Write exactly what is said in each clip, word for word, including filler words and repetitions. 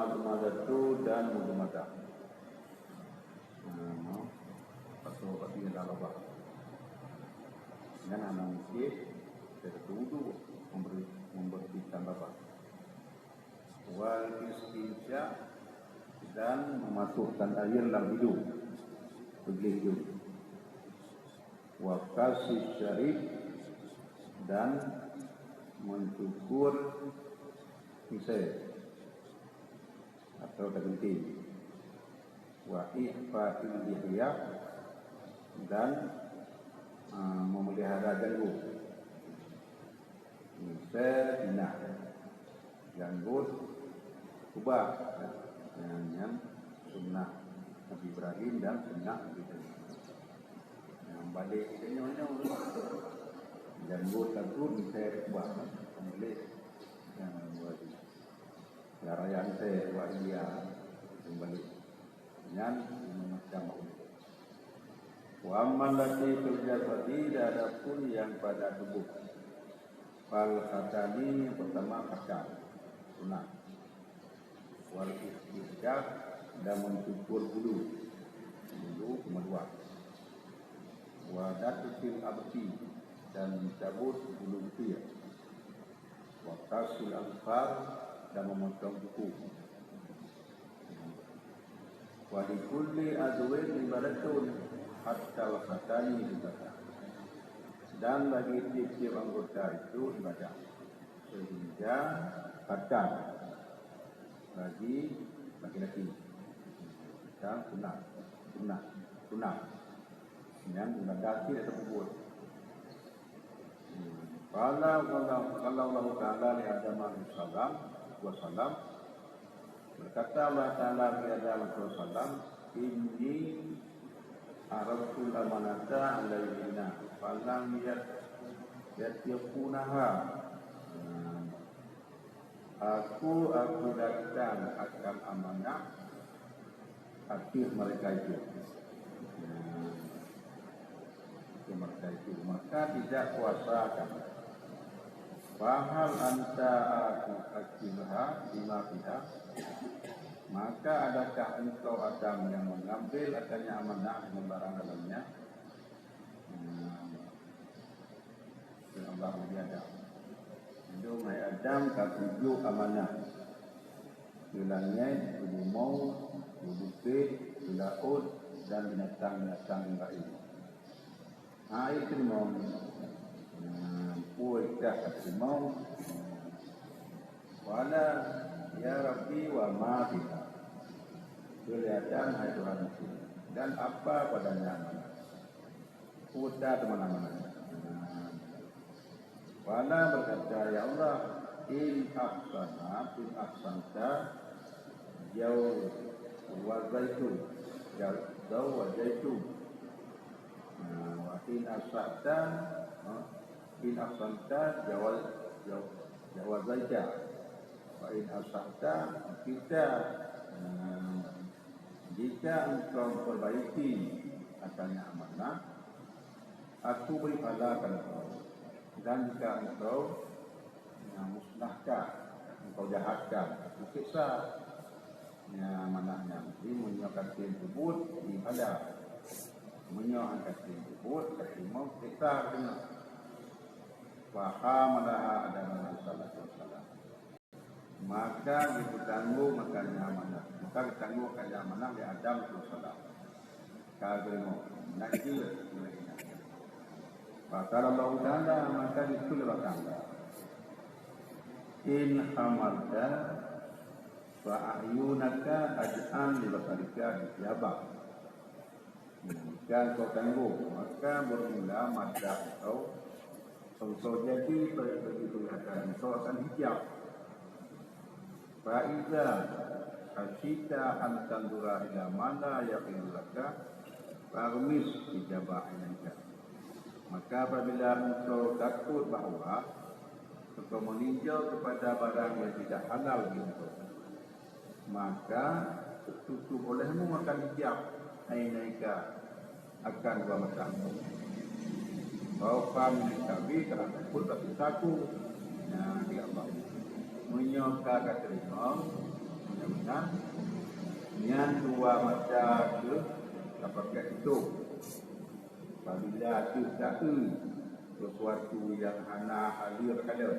Madmadatu dan mudmadah. Nah, no. Pasoe bak teungoh lam babah. Nyan hana mungkin teutudu memberi, membersihkan babah. Wal istinsyak, dan memasukkan air dalam hidung, peugléh hidung. Wa qasis syarib, dan mencukur misai atau tagunting. Wa i'fa'il lihya, dan, ah, memelihara janggut. Misai pinah janggut kubah. Nyan, nyan sunnah Nabi Ibrahim dan sunnah Nabi Ibrahim. Nyang balek nyoe-nyoe. Janggut takut misai kubah. Balek. Nyang wajib. Lara yang saya buat dia kembali. Nyan lima macam bau. Wa ammal lati fil jasadi, adapun yang pada tubuh. Fal khatani, yang pertama khatan, sunat. Wal istinjak, dan mencukur bulu. Bulu kemadua. Wa datfil abti, dan mencabut bulu betie. Wa qasul azfar, dan memotong kuku. Wa likulli udwin ibadatun, hatta al khatani ibadah. Dan bagi tiap-tiap anggota itu ibadah. Sehingga khatan bagi laki-laki. Dan sunat, sunat, sunat. Nyan ibadah cit atau peubuet. Qala, qala, qala Allahu Ta'ala li Adam alaihi salam, wa salam. Berkata Allah Ta'ala li Adam alaihi salam, "Inni aradtul amanata alaihinna, falam yat-, yatiqunaha." Aku, aku datang akan amanah ateueh mereka itu. Ateueh mereka itu. Maka tidak kuasa akan. Fahal anta aku akilha bima fiha. Maka adakah engkau Adam yang mengambil akannya amanah dengan barang dalamnya? Nah, ya Allah, Nabi Adam. Lindong hai Adam, ka tujoh amanah. Keu langét, keu bumoe, keu bukét, keu laôt, dan binatang-binatang nyang laén. Ha, ai teurimong. Nah, peue kah ka teurimong? Qala, ya Rabbi, wa ma fiha. Kheun lé Adam, hai Tuhanku, dan apa padanya amanah? Peue that amanah-amanah? Nah. Qala, berkata, ya Allah, in ahsana, in ahsanta, jawazaitu, jaw-, jawazaitu. Nah, wa in ahsanta, ha, in ahsanta, jawaz-, jaw-, jawazaita. Wa in ahsanta, kita, nah, jika engkau memperbaiki akannya amanah, aku beri pahala kepada engkau. Dan jika engkau, ya, musnahkan, engkau jahatkan, aku siksa, ya, amanah nyan. Jadi, meunyoe ka tem peubuet, beri pahala. Meunyoe hana ka tem peubuet, ka teurimong siksa, keunoe. Fahamalaha Adam alaihi salatu wassalam. Maka geutanggong akannya amanah. Maka geutanggong akannya amanah lé Adam alaihissalam. Ka geungoh. Meunan jeuet. Faqala Allahu Ta'ala, maka geukheun lé Allah Ta'ala, "In hamalta fa ahyunaka aj'al li basarika ghiyaba." Jika engkau tanggong, maka bermula mata engkau, engkau jadi bagi penglihatan engkau akan hijab. Fa iza khasyita an tanzura ila ma la yahillu laka, faghmis hijaba ainaka. Maka apabila engkau takut bahwa engkau meninjau kepada barang yang tidak halal bagi engkau, maka tutup olehmu akan hijab ainaika, akan dua mata engkau. Khaufan min iqabi, karena takut bak siksa-Ku. Nah, di Allah. Meunyoe ka, ka teurimong, mudah-mudahan Mata kheueh tapakai tutoe. Apabila kheueh taeu sesuatu nyang hana halal kalon,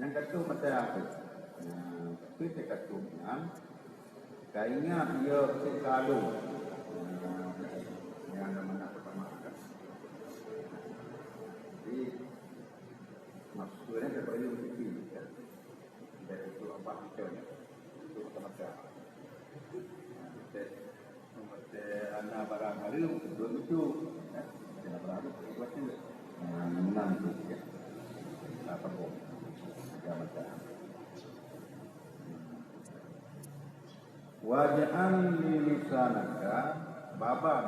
nyang ka tutoe mata kheueh. Nah, tapi teuka tutoe nyan, ka ingat ia beutôi ka lôn. Nah, nyang na makna pertama kan. Jadi, maksudnya daripada itu, kan. Dari itu apa kita ni? Itu macam-macam. Nah, kita, kita anak barang haram, betul itu. Ya, kita barang haram, betul itu. Nah, menang itu, ya. Apa pun. Macam-macam. Waj'al li lisanaka baban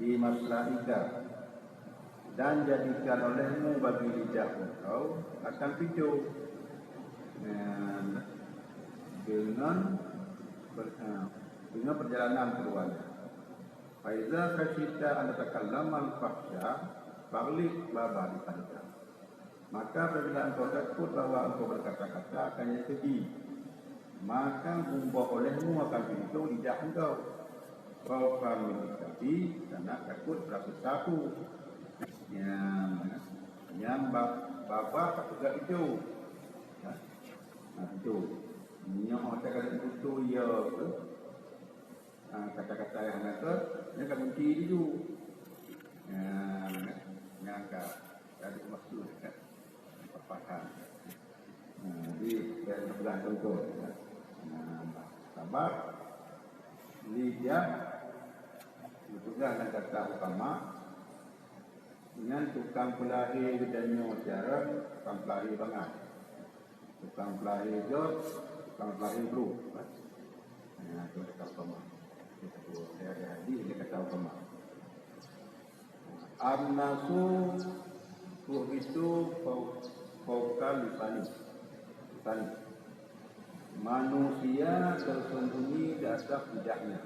bi maslaika, dan jadikan olehmu bagi lidah engkau akan pintu, eh, dengan ber-, eh, dengan perjalanan keduanya. Fa iza khasyita an tatakallama al-fahsya, faghliq baba lisanika. Maka apabila engkau takut bahwa engkau berkata-kata akan nyang keji, maka geuboh olehmu akan pintoe lidah engkau. Khaufan min iqabi, karena takut bak sapeue. Nyang, nyang ba-, babah ka peugah itu. Ha? Nah, itu. Nyoe ata ka pintoe, ya, tu. Ah, kata-kata nyang hana keu, nyan ka kunci laju. Nah, nyan ka, ka dimaksud, ka paham. Nah, jadi, saya pegang contoh. Nah, sabab, lidah, pegang dan kata utama, nyan tukang peulahé geutanyoe cara, tukang peulahé bangai. Tukang peulahé jot, tukang peulahé brôk. Nah, itu kata utama. Itu saya ada hadis, dia kata utama. An-nasu tuhbitu fau-, fauqa lisani. Lisani. Manusia tersembunyi di atas lidahnya.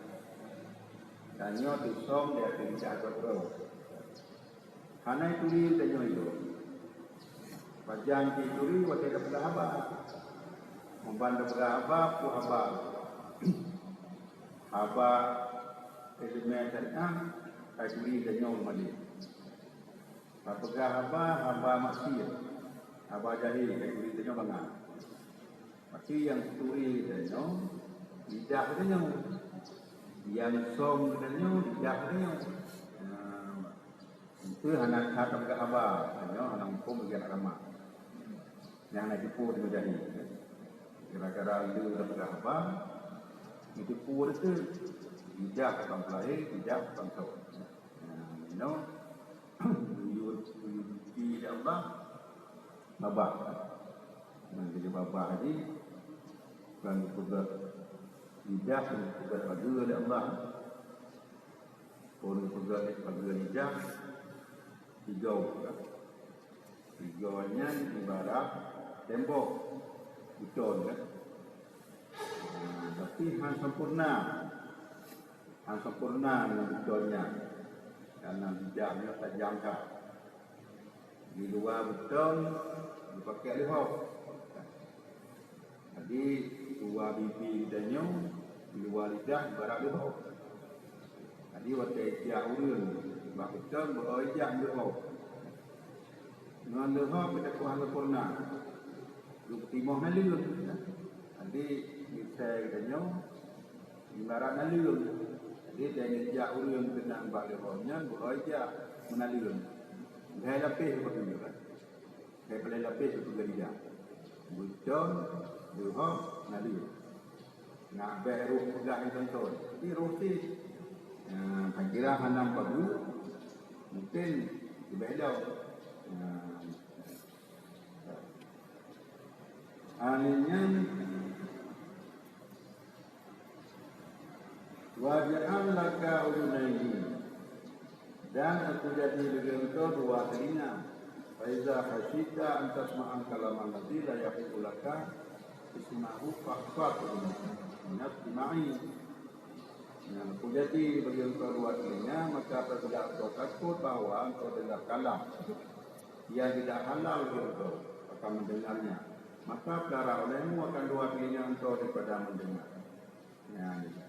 Dan nyoe teusöm di ateueh lidah droe. Hana ituri tanyoe ilôn. Pajan jituri watée tapeugah haba. Muban tapeugah haba, peue haba? Haba ileumèe syariah, ka ituri tanyoe malée. Tapeugah haba, haba maksiat. Haba jahé, ka ituri tanyoe bangai. Tapi nyang turi tanyoe, lidah tanyoe. Nyang söm tanyoe, lidah tanyoe. Nah, Itu hana that tapeugah haba, nyoe hana muphom bagi aneuk agama. Nyang na jipue di meujahi. Gara-gara lé tapeugah haba, jipue teuh. Lidah tukang peulahé, lidah tukang tho. Nah, nyoe, yue, yue di Allah, babah. Nah, jadi babah tadi, bukan peugah lidah, bukan peugah lagée lé Allah. Phon geupeugah lé pageue lidah, tiga ukeue. Tiga nyan ibarat tembok, beuton kan. Nah, tapi han sempurna. Han sempurna ngon beuton nyan. Karena lidah nyoe tajam that. Di luwa beuton, geupakék leuhob. Jadi, luwa bibi geutanyoe, di luwa lidah ibarat leuhob. Jadi, watée ijak ureuëng bak beuton, beu-o ijak leuhob. Ngon leuhob geutanyoe hana sempurna. Geupeutimoh naleueng. Jadi, misai geutanyoe, ibarat naleueng. Jadi, dan jak ureuëng keunong bak leuhob nyan, beu-o ijak meunaleueng. Lhée lapéh geupeuteubiet. Lhée lapéh geupeugah ijak. Beuton, leuhob, naleueng. Nak bék roh peugah intonton. Tapi roh cit. Nah, kira hana pabu, mungkin leubeh lom. Nah, akhirnya Waj'al laka udhunaini, dan aku jadi bagi engkau dua telinga. Fa iza khasyita an tasma'a kalaman ladzi la yahiqqu laka isma'uhu fahfadh minasmi'i. Nah, aku jadi bagi engkau dua telinga, maka apabila engkau takut bahwa engkau dengar kalam yang tidak halal bagi engkau akan mendengarnya, maka pelara olehmu akan dua telinga engkau daripada mendengar. Nah, ini.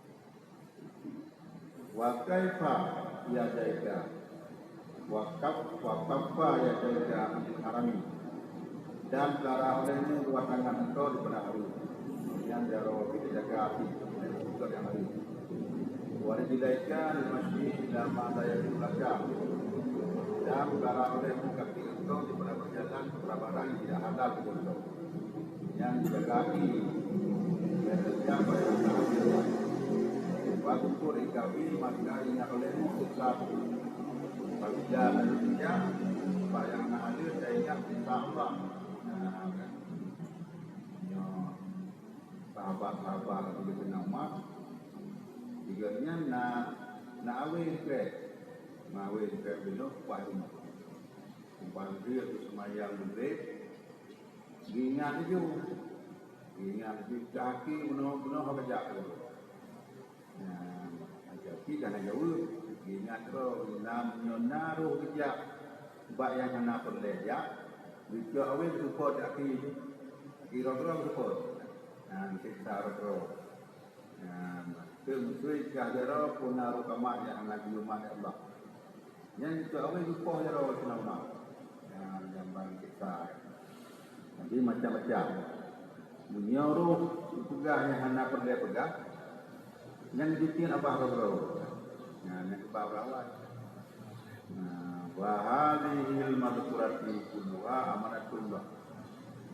Wa kaifa yadaika, wa kaf-, wa kaffa yadaika anil harami, dan pelara olehmu dua tangan engkau daripada hareuem. Nyan jaroe kita jaga até dari unsur nyang hareuem. Wa rijlaika lil masyi ila ma la yahillu laka, dan pelara olehmu kaki engkau daripada berjalan kepada barang yang tidak halal bagi engkau. Nyan jaga até, nyan teuka bak nyang na até. Wa dzkur ikawi, maka ingat olehmu siksa. Apabila na siksa, bak nyang na até, taingat siksa Allah. Nah, kan? Nyoe sahabat-sahabat nyang geukeunong mat, gobnyan na, na awé krek. Na awé krek beungoh pas teuma. Ban jeuet seumayang Maghrib, geuingat laju. Geuingat laju, kaki bunoe-bunoe ka jak tu. Nah, kaki ka na jaweueb. Geuingat droe, nam nyoe na roh geujak bak nyang hana peureulée jak, geucok awé geuseupôt kaki, kaki roh-roh geuseupôt. Nah, geuseksa roh-roh. Nyan, keu meusui kah jaroe peue na roh kamat nyang hana geuyue mat lé Allah. Nyan keu awai geupoh jaroe sinan mat. Nyan, nyan ban siksa. Jadi macam-macam. Meunyoe roh geupeugah nyang hana peureulée peugah, nyan jitiet abah roh-roh. Nyan, nyan keubah berawai. Nah, wa hadzihil madzkurati kulluha amanatullah.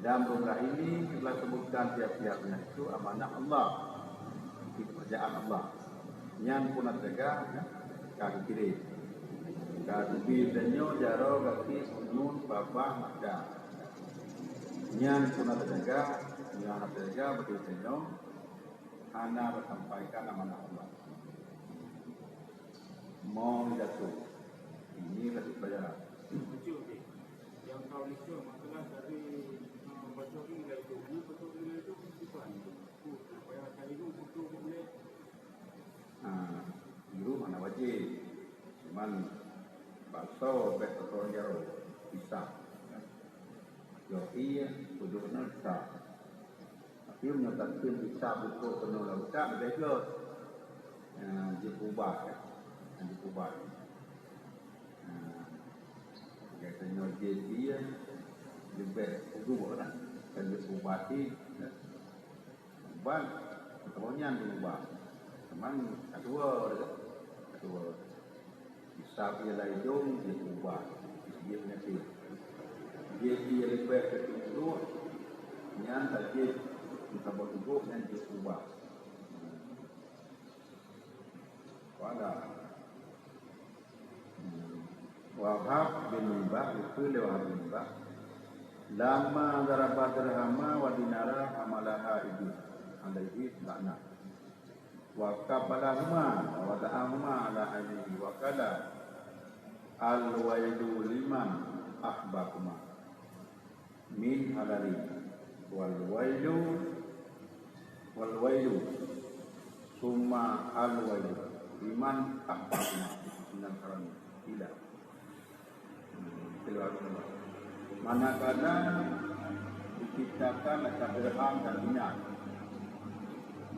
Dan beureulah ini telah sebutkan tiap-tiapnya itu amanah Allah, kepercayaan Allah. Nyan pun teuga, ya, ka geukirém. Ka geubri tanyoe jaroe gaki uneun babah Makkah. Nyan pun teuga, nyan teuga beutôi tanyoe hana teusampaikan amanah Allah. Mau jatuh. Ini kasih pelajaran. Yang kau lecture masalah dari, uh, baca ini dari tu, ini betul dengan itu bukan. Tu, supaya saya itu betul boleh. Ah, guru mana wajib. Cuman bakso bet betul jauh bisa. Yo iya, kudu nasa. Tapi meunyoe tatem bisa bukon keunoe lam utak, leubeh gét. Nah, jeuet ubah, kan? Jeuet ubah. Nah, biasanya jeuet dia leubeh uduk lah. Kan jeuet ubah ti, ubah, kalau nyan diubah. Cuman, kedua, kedua. Hisab ia laidong jeuet ubah, jeuet nyaté. Jeuet ia leubeh keu tujoh, nyan tajeuet meusaboh tujoh nyan jeuet ubah. Qala Wahab bin Munbah, geukheun lé Wahab bin Munbah, "Lamma daraba dirhama wa dinara hamalaha Iblis alaihi laknah." Wa qabbalahuma wa wada'ahuma ala ainihi wa qala, "Al-wailu liman akhbakuma min halali, wal wailu, wal wailu, summa al wailu liman akhbakuma minal harami." Ila. Keluar. Manakala diciptakan akan dirham dan dinar,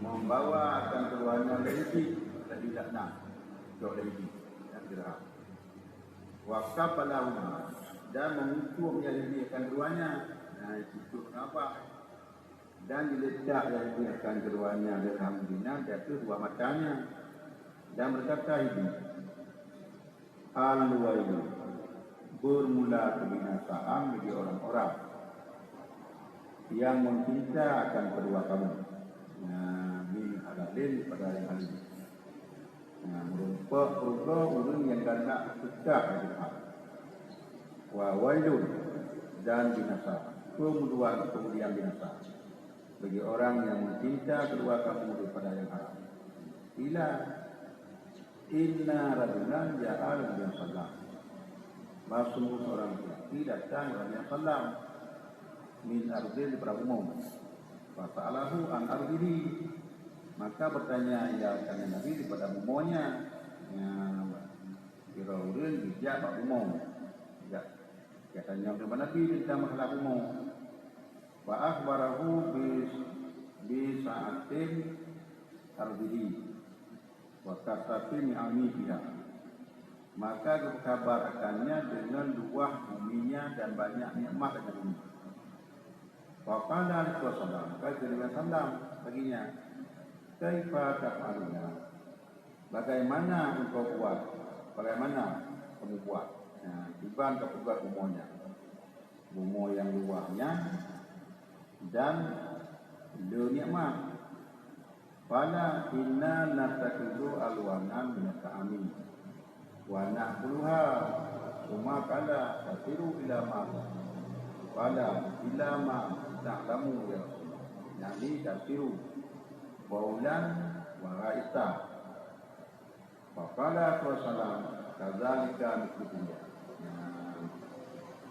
membawa akan keduanya lagi, lagi laknat, cok lagi, dan dirham. Wa qabbalahuma, dan mengucung ia lagi akan keduanya. Nah, itu kenapa? Dan diletak Yahudi akan keduanya dirham dinar di ateueh dua matanya, dan berkata Yahudi, "Al-wailu, bermula kebinasaan bagi orang-orang yang mencinta akan kedua kamu." Nah, min halalin pada yang halalin. Nah, meureumpok rugoe ureuëng nyang galak teuka lagée nyan. Wa wailun, dan binasa, keumudian, keumudian binasa bagi orang yang mencinta kedua kamu daripada yang haram. Ila inna rajulan ja'a Nabi sallam. Bahwa sungguh seorang laki datang kepada Nabi sallam min ardin daripada bumoe. Fasa'alahu an ardihi. Maka bertanya ia akan Nabi daripada bumoenya. Ya, kira ureuëng dijak bak bumoe. Jak, jak tanya kepada Nabi tentang masalah bumoe. Fa akhbarahu bi, bi sa'atin ardihi wa kasrati ni'ami fiha. Maka geukhabar akannya dengan luwah buminya dan banyak nikmat dalam bumi. Faqala Rasulullah sallallahu alaihi wasallam, kata Nabi sallam bagi nyan, "Kaifa taf'aluna?" Bagaimana engkau buat? Bagaimana kamu buat? Nah, kiban ka peugah bumoe nyan. Bumoe nyang luwah nyan dan le nikmat. Qala inna nattakhidhu alwanan minat ta'ami wa na'kuluha. Tsumma qala tasiru ila ma, qala ila ma ta'lamu ya Rasulullah. Yani tasiru baulan wa raita. Faqala Rasulullah, "Kadzalika mithlu dunya." Nah,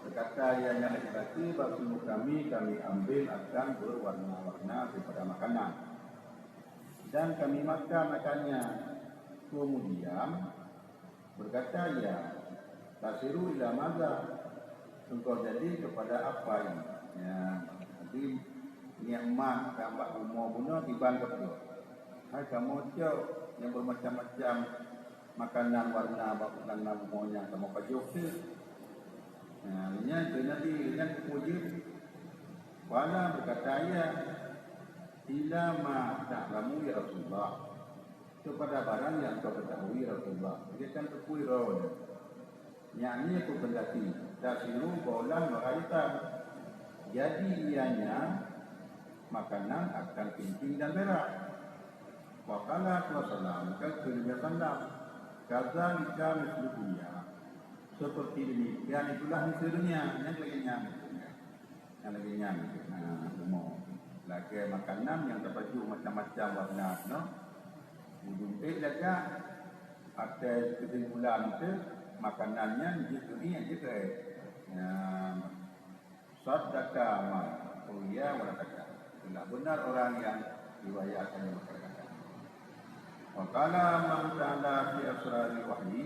berkata ia nyan laki-laki, "Bak sungguh kami, kami ambil akan berwarna-warna daripada makanan, dan kami makan akannya." Kemudian berkata ia, "Tasiru ila maza?" Engkau jadi kepada apa ini? Ya, jadi nikmat nyang bak bumoe bunoe kiban keudroe. Hai kamoe cok nyang bermacam-macam makanan warna bak, warna bumoe nyan kamoe pajoh teuh. Nah, nyan keu Nabi, nyan keu jeuet. Qala, berkata ia, "Ila ma ta'lamu ya Rasulullah." Kepada barang yang kau ketahui, Rasulullah. Dia kan teupeue droe. Yakni aku kendaki, tasiru baulan wa raita. Jadi ianya makanan akan tintin dan berak. Wa qala Rasulullah sallam, kata Nabi sallam, "Kadzalika mithlu dunya." Seperti demikian itulah miseue dunia, nyan lagée nyan. Nyan lagée nyan, nah, bumoe. Lagée makanan nyang tapajoh macam-macam warna, no. Ujong ék lagak, até keusimpulan teuh, makanan nyan jeuet keu ié, jeuet keu ék. Nyan. Saddaqa man ruwiya wa la taka. Telah benar orang yang riwayatkan yang berkata-kata. Wa qala Allah Ta'ala fi asraril wahyi,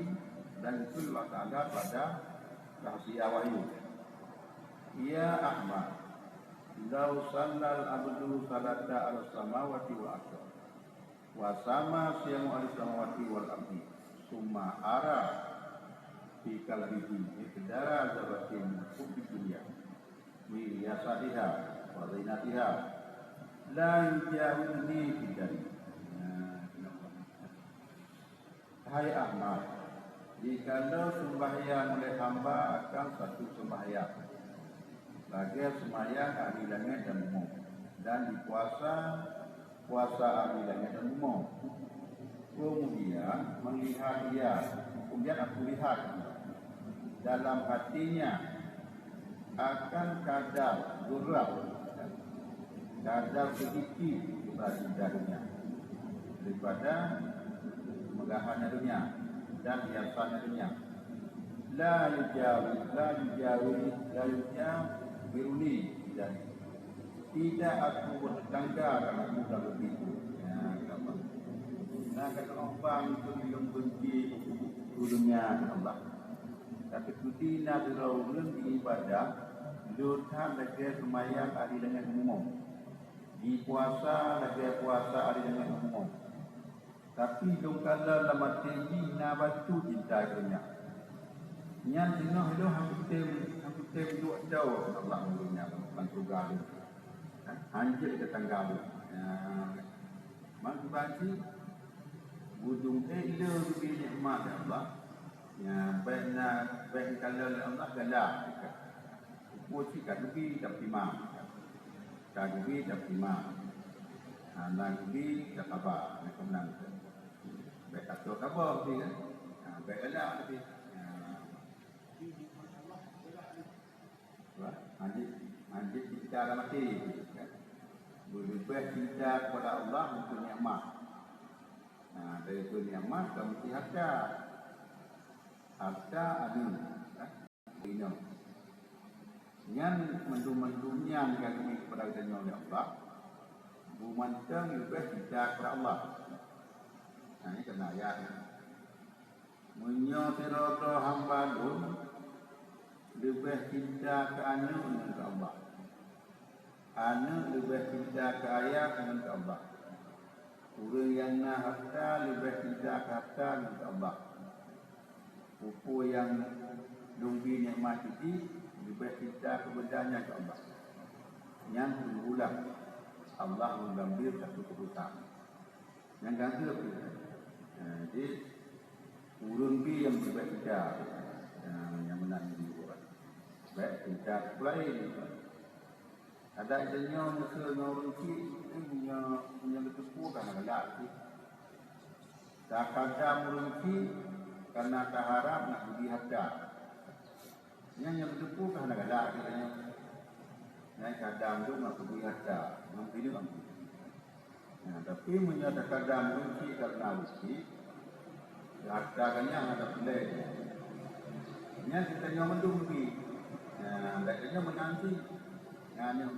dan itu Allah Ta'ala pada rahsia wahyu. Ya Ahmad, lau sallal abdu salata al samawati wal ardh, wa sama siyamu ahli samawati wal ardi, summa ara fi qalbihi miqdara dzarratin min hubbi dunya, wa riyasatiha, wa zinatiha, la yujawiruni fi dzalik. Nah, kenapa? Hai Ahmad, jikalau sembahyang oleh hamba akan satu sembahyang, lagée sembahyang ahli langét dan bumoe, dan dipuasa puasa ahli langét dan bumoe. Kemudian melihat ia, kemudian aku lihat dalam hatinya akan kadar dzarrah, kadar sedikit daripada dunia, daripada kemegahannya dunia dan hiasannya dunia. La yujawi, la yujawi, la yujawiruni dzalik. Tidak aku bertetangga dengan aku dalam itu. Ya, Allah. Nah, kata Allah, itu yang benci dunia, kata Allah. Tapi kuti na sidroe ureuëng ibadah, leuha lagée seumayang ahli langét bumoe. Jipuasa lagée puasa ahli langét bumoe. Tapi lôn kalon lam até jih na bacut cinta keu nyan. Nyan singoh lôn hana kutem, hana kutem duek adoe Allah ngon nyan lam syeuruga lôn. Hanjeuet keu tangga buet. Ya. Man kiban cit, ujong eh le geubri nikmat lé Allah. Ya, bèk na, bèk neukalon lé Allah galak. Peue cit ka geubri tapi ma. Ka geubri tapi ma. Ha, na geubri ka saba, na keunan. Bèk ka saba tapi kan. Ha, bèk galak tapi. Ya. Wah, hanjeuet, hanjeuet cinta ka maté, kan? Beuleubeh cinta kepada Allah untuk nikmat. Nah, dari itu nikmat ka meusti harta. Harta aneuk, kan? Inong. Nyan mandum-mandum nyan ka geubri kepada geutanyoe lé Allah. Beumantong leubeh cinta kepada Allah. Nah, ini kena ayat ni. Meunyoe sidroe-droe hamba Lôn leubeh cinta keu aneuk ngon keu Allah, aneuk leubeh cinta keu ayah ngon keu Allah, ureueng nyang na hareuta leubeh cinta keu hareuta ngon keu Allah, peue-peue nyang Lôn bri nikmat keu jih leubeh cinta keu benda nyan keu Allah, nyan tunggulah Allah meugambil satu keuputosan. Nyang ka geuh pih. Ha, jadi, ureueng bi nyang beubaih cinta. Ha, nyang meunan di luwa. Bèk cinta keu laén. Adak tanyoe meuseu ngon ureueng chik, eh, meunyoe, meunyoe geuteupeue ka na galak cit. Takadam ureueng chik, kana taharab nak geubri harta. Nyan nyang geuteupeue ka hana galak geutanyoe. Nyan kadang tu ngon peubri harta, ngon pineuk ampôn. Nah, tapi meunyoe takadam ureueng chik kareuna ureueng chik, harta geuh nyan hana peureulèe. Nyan geutanyoe mandum bi. Nah, geutanyoe meunan cit. Nyan nyang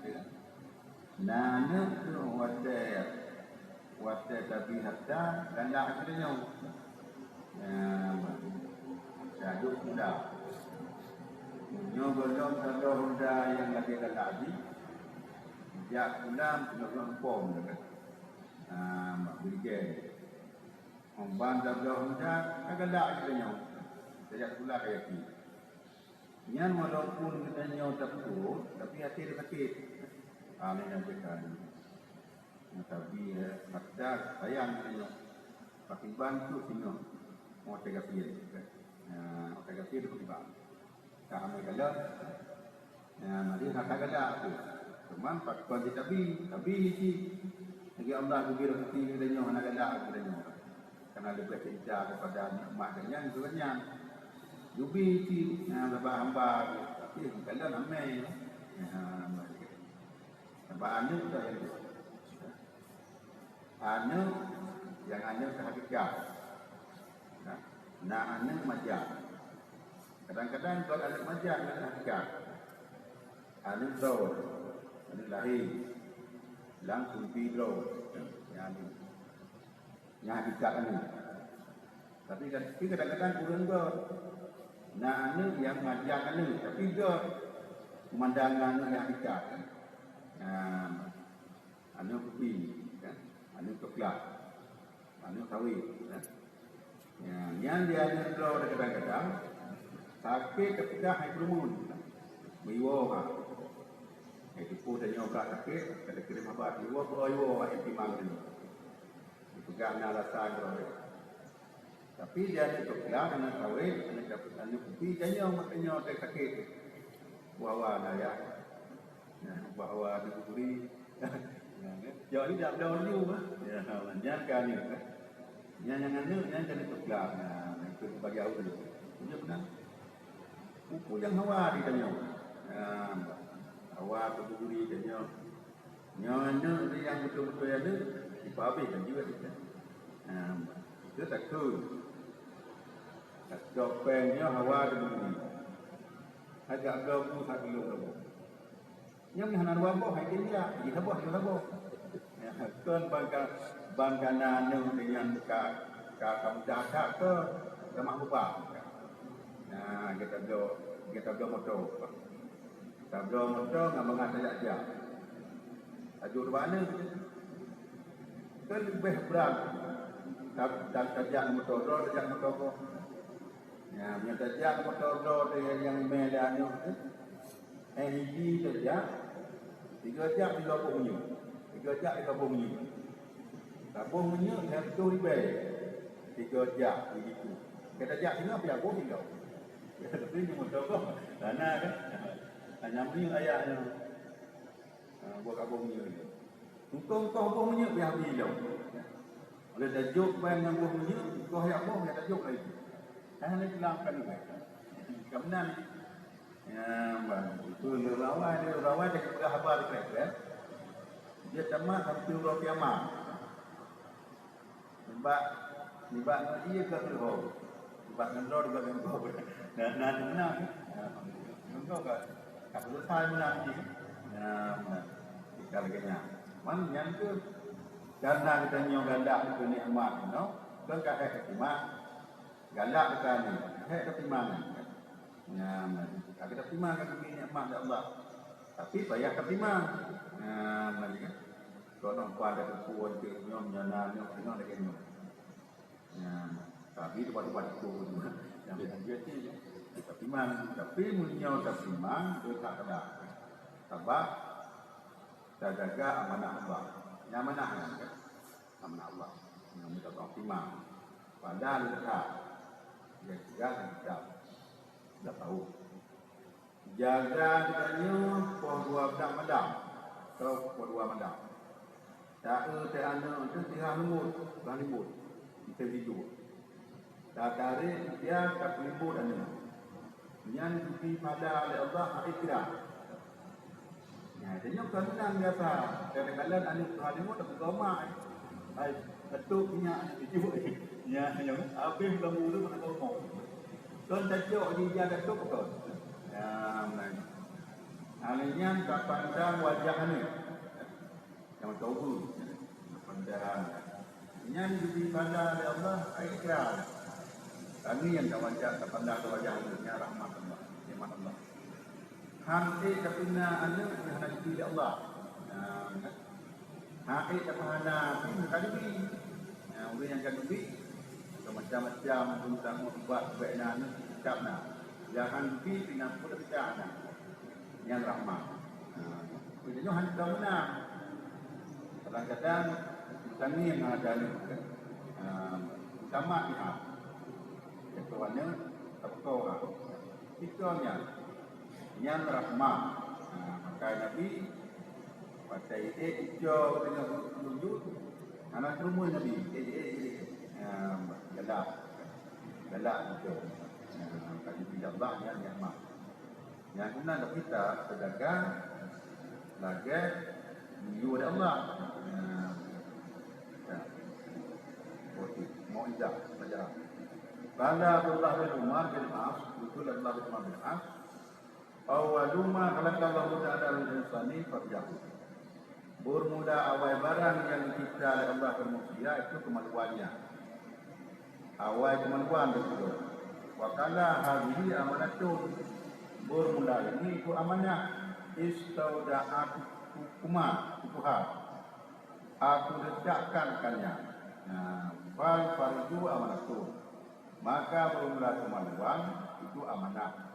Na aneuk keuh watèe, watèe tabri harta, galak geutanyoe. Nyan, tajok kula. Meunyoe gohlom tabloe honda nyang lagèe galak jih, jak kula meukeunong pom deungon, ah, bak beuligèe. Ban tabloe honda, ka galak geutanyoe. Tajak kula ka yakin. Nyan walaupun geutanyoe tapeuturot, tapi até sakét. Ah, nyan nyang teuka. Nyang tabi, eh, harta sayang geutanyoe. Pakiban tu singoh. Watèe gasien. Nah, watèe gasien pakiban. Ka hamé galak. Nah, mari hana galak tu. Cuman pakon jitabi, tabi cit. Lagi Allah geubri rezeki geutanyoe hana galak geutanyoe. Karena leubeh cinta kepada nikmat geuh nyan keu geuh nyan. Jubi cit, nah, sabab hamba, tapi bukan dalam amai. Nah, sabab aneuk tu nyang dua. Aneuk nyang aneuk keu hakikat. Nah, na aneuk majang. Kadang-kadang bukan aneuk majang, aneuk hakikat. Aneuk droe, aneuk lahé, langsung pi droe. Nyan aneuk. Nyan hakikat aneuk. Tapi kan, tapi kadang-kadang kureueng göt. Na aneuk nyang majang aneuk, tapi göt. Peumandang aneuk nyang hakikat kan. Nah, aneuk kupi, kan? Aneuk coklat. Aneuk sawét, kan? Ya, nyan di aneuk droe kadang-kadang sakét teupeugah hai peureumeun. Meuiwoe ha. Hai teupeu tanyoe ka sakét, ka teukirim haba iwoe, beuiwoe ha, inti mang teuh. Dipeugah na alasan droe. Tapi di aneuk coklat, aneuk sawét, aneuk dapeuet, aneuk kupi, tanyoe mak tanyoe teuh sakét. Bahwa na ya. Ya, bahwa aneuk kupi. Ya, kan? Jawab ni dak dak laju, ha. Ya, nyan ka aneuk, kan? Nyan nyang aneuk, nyan ka aneuk coklat. Nah, itu bagi awak dulu. Tunjuk benar. Buku yang hawa di tanyoe. Ya, hawa tu guri tanyoe. Nyoe aneuk ni nyang beutôi-beutôi aneuk, ipeuhabéh laju aneuk nyan. Nah, itu takut. Takut péng nyoe hawa deungon nyoe. Agak bloe bu that geulong kamoe. Nyoe hana dua boh, hai dia, jadi saboh, jadi saboh. Ya, kon ban ka, ban ka na aneuk deungon ka, ka, ka mudah that ke, ka mah beuba. Nah, kita bloe, kita bloe moto. Tabloe moto ngon mangat tajak-jak. Laju reubana. Kan leubeh brat. Ta-, ta-, tajak moto droe, tajak moto gob. Nyan, meunyoe tajak moto droe teuh nyang mè lé aneuk teuh. Eh, hiji tajak. Tiga jak tiga boh minyeuk. Tiga jak tiga boh minyeuk. Saboh minyeuk lhèe reutôh ribèe. Tiga jak begitu. Kita jak singoh pih boh tiga. Tapi ni motor kau. Sana kan? Hanya minyeuk ayah nyoe. Ha, buat kaboh minyeuk. Engkau-engkau boh minyeuk pih habéh lom. Oleh tajok pai ngon boh minyeuk, engkau yak boh, yak tajok lagi. Hana lagi lam kan ni. Kamu nan. Ya, bang. Itu lé rawai, lé rawai dah peugah haba dekat, ya. Dia tamat sampai uroe kiamat. Nibak, nibak ngon ie ka keuhôi. Nibak ngon droe ka keuhôi. Nah, nah, nah, nah. Ngon droe ka, ka selesai meunan jih. Nah, nah. Kita lagi nyan. Man nyan tu, karena kita nyoe galak keu nikmat, no? Kan ka hai ka timang. Galak kita ni, hai ka timang. Nah, nah. Ka kita timang ka geubri nikmat dari Allah. Tapi payah ka timang. Nah, nah, kan. Kau nampak ada kekuatan nyoe, nyoe, nyoe, nyoe, nyoe, nyoe. Nah, tapi tu batu-batu tu. Yang dia dia ni, tapi mang, tapi meunyoe tapi mang, dia tak ada. Sabab tajaga amanah Allah. Nyan amanah nyan kan? Amanah Allah. Nyan minta tolong timang. Padahal dia tak. Dia tidak, dia tidak. Dah tahu. Jaga geutanyoe poh dua blah malam, atau poh dua malam. Ta-eu teuh aneuk teuh teuhah leumbot, teuhah leumbot, teuh tijoe. Tatarek dia tapeulimbot aneuk. Nyan geubri pahala lé Allah hak ikra. Nah, tanyoe kon meunan biasa. Kadang-kadang aneuk teuhah leumbot tapeugomak. Hai, beutôi nyak aneuk tijoe. Nyan, nyan, habéh lam ureueng aneuk gomak. Kon tacok di ija Datuk beutôi. Ya, meunan. Hal nyan tapandang wajah aneuk. Nyang taubu. Tapandang. Nyan geubri pahala lé Allah, ai ikram. Kami nyang tawajah, tapandang wajah aneuk, nyan rahmat Allah, nikmat Allah. Han ék tapeuhana aneuk nyang hana geubri lé Allah. Nah, han ék tapeuhana pih ka geubri. Nah, ureueng nyang ka geubri, macam-macam ureueng tamong ubat ubak na aneuk, cicap na. Nyang han geubri pih na peuet peucah na. Nyan rahmat. Nah, tanyoe han ka meunang. Kadang-kadang tangieng ngon aneuk, kan. Nah, utama pihak. Jatuh aneuk, tapeuko ha. Itu nyan. Nyan rahmat. Ha, maka Nabi, watèe ék icok teungoh meunjut, hana teureumeun Nabi, ék, ék, ék. Ha, galak. Galak icok. Ha, maka Nabi Allah nyan rahmat. Nyang keunan kita teujaga lagèe geuyue lé Allah. Nah, ya. Oke, mauizah pelajaran. Qala Abdullah bin Umar bin As, beutôi Abdullah bin Umar bin As, "Awwalu ma khalaqallahu ta'ala lil insani fabiyahu." Beurmula awai barang nyang geucebta lé Allah keu manusia itu keumaluan nyan. Awai keumaluan beutôi. Wa qala hadhihi amanatun. Beurmula ini itu amanah. Istauda'atukuma, Tuhan. Aku letakkan kanya. Nah, fal farju amanatun. Maka beurmula keumaluan itu amanah.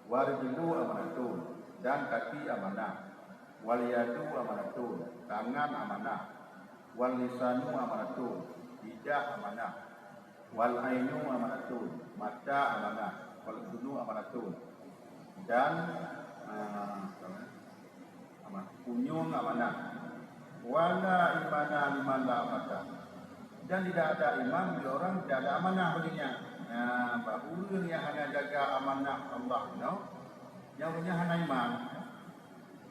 Wal rijlu amanatun, dan kaki amanah. Wal yadu amanatun, tangan amanah. Wal lisanu amanatun, lidah amanah. Wal ainu amanatun, mata amanah. Wal udhunu amanatun, dan, eh, apa namanya? Aman. Punyueng amanah. Wala imana liman la amanata. Dan tidak ada iman bagi orang tidak ada amanah baginya. Nah, bak ureueng nyang hana jaga amanah Allah, no? Nyang ureueng nyan hana iman.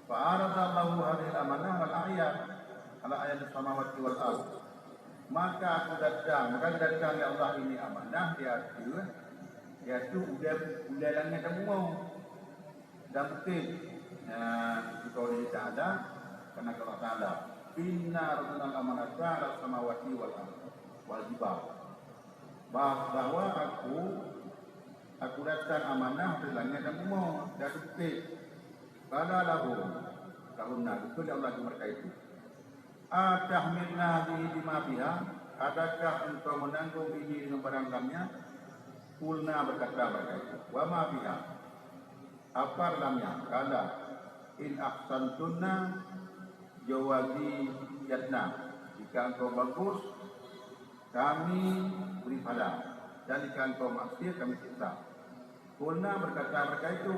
Fa aradallahu hadhil amanah wal a'yan ala a'yan samawati wal ard. Maka aku datang, maka datang ya Allah ini amanah di ateueh, di ateueh ulèe, ulèe langèt dan bumoe. Dan beutôi, eh, keu qaulih ta'ala, karena Allah Ta'ala, "Inna aradnal amanata 'alas samawati wal ard wal jibal." Bah-, bahwa aku, aku datang amanah di langèt dan bumoe, dan beutôi. Qala lahum, lahum, nah, beutôi Allah keu mereka itu. "Atahmilna hadhihi bima fiha?" Adakah engkau menanggung ini dengan barang dalamnya? Qulna, berkata mereka itu, "Wa ma fiha?" Apa dalamnya? Qala, In ahsantunna jawaziyatna, jika engkau bagus, kami beri pahala, dan jika engkau maksiat, kami siksa. Qulna, berkata mereka itu,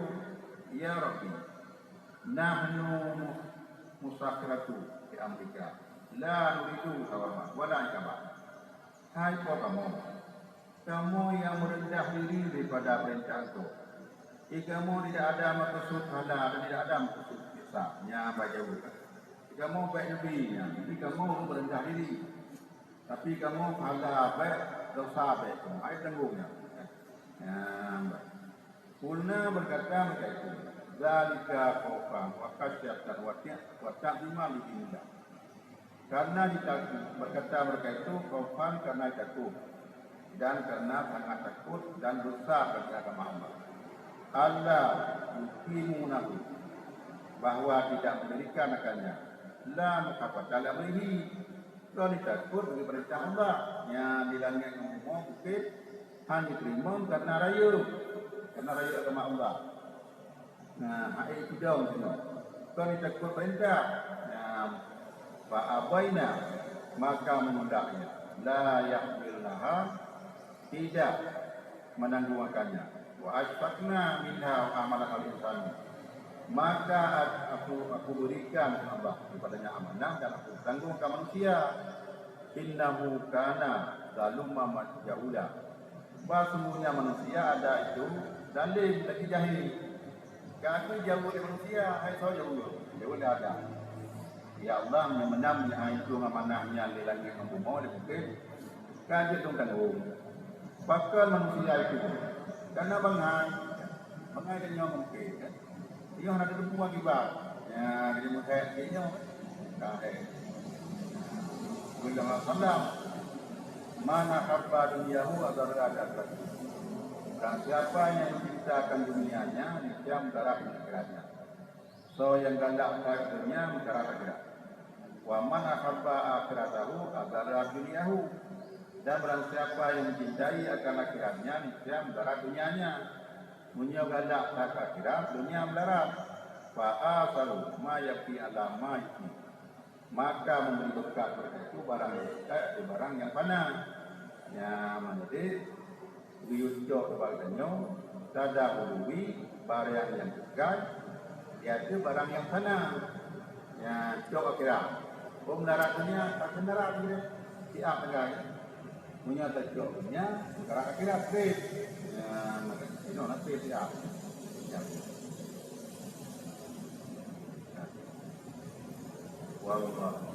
"Ya Rabbi, nahnu mus-, musakhiratu fi amrika, la nuridu thawaba wala iqaba." Hai Po kamoe, kamoe nyang meureundah diri daripada peurintah Engkau. Di kamoe tidak ada meukeusud pahala dan tidak ada meukeusud siksa. Nyan bak jaweueb. Di kamoe bèk neubi nyan, tapi kamoe meureundah diri. Tapi kamoe pahala bèk, desya bèk kamoe. Hai tanggong nyan. Nyan bak. Qulna, berkata mereka itu, "Dzalika khaufan wa khasyatan wa ti-, wa ta'dhiman li dinillah." Karena ditakut, berkata mereka itu, khaufan, karena takut, dan karena sangat takut dan desya bagi agama Allah. Alla yuqimunahu, bahwa tidak mendirikan akannya, la makhafata li amrihi, kon takot bagi peurintah Allah nyang di langét ngon bumoe, bukét, hana jiteurimong karena rayeuk, karena rayeuk agama Allah. Nah, hai sidong sinoe, kon takot peurintah. Nah, fa abaina, maka menolaknya, la yahmilnaha, tidak menanggungkannya. Wa asyfaqna minha wa hamalaha al-insan. Maka aku, aku berikan Allah kepadanya amanah dan aku tanggungkan manusia. Innahu kana zaluman jahula. Bah sungguhnya manusia ada itu zalim lagi jahil. Ka aku jauh dari manusia, hai soe jauh? Jauh dari Adam. Ya Allah, meunyoe meunan nyan hai tueng amanah nyan lé langét ngon bumoe, lé bukét, ka jeuet lôn tanggong. Pakon manusia itu? Karena bangai, bangai tanyoe mungken, kan? Tanyoe hana tateupeue akibat. Nyan, jadi meuhèk tanyoe, kan? Ka hèk. Nabi Muhammad sallam, "Man ahabba dunyahu adarra akhiratahu." Barang siapa yang mencintakan dunianya, niscaya mudarat akhiratnya. Soe nyang galak that donya, mudarat akhirat. "Wa man ahabba akhiratahu adarra dunyahu." Dan barang siapa yang mencintai akan akhiratnya, niscaya mudarat dunianya. Meunyoe galak that akhirat, donya mudarat. "Fa asaru ma yabqi ala ma yafni." Maka memberi berkat mereka itu barang yang kekal atau barang yang fana. Nyan, jadi, geuyue cok bak tanyoe, tadahului barang nyang kekal, yaitu barang nyang fana. Nyan, cok akhirat. Oh, mudarat donya, tak mudarat donya. Siap sagai. Meunyoe tacok donya, mudarat akhirat, trép. Nyan, maka, inoe na trép siap. Siap. Wallahu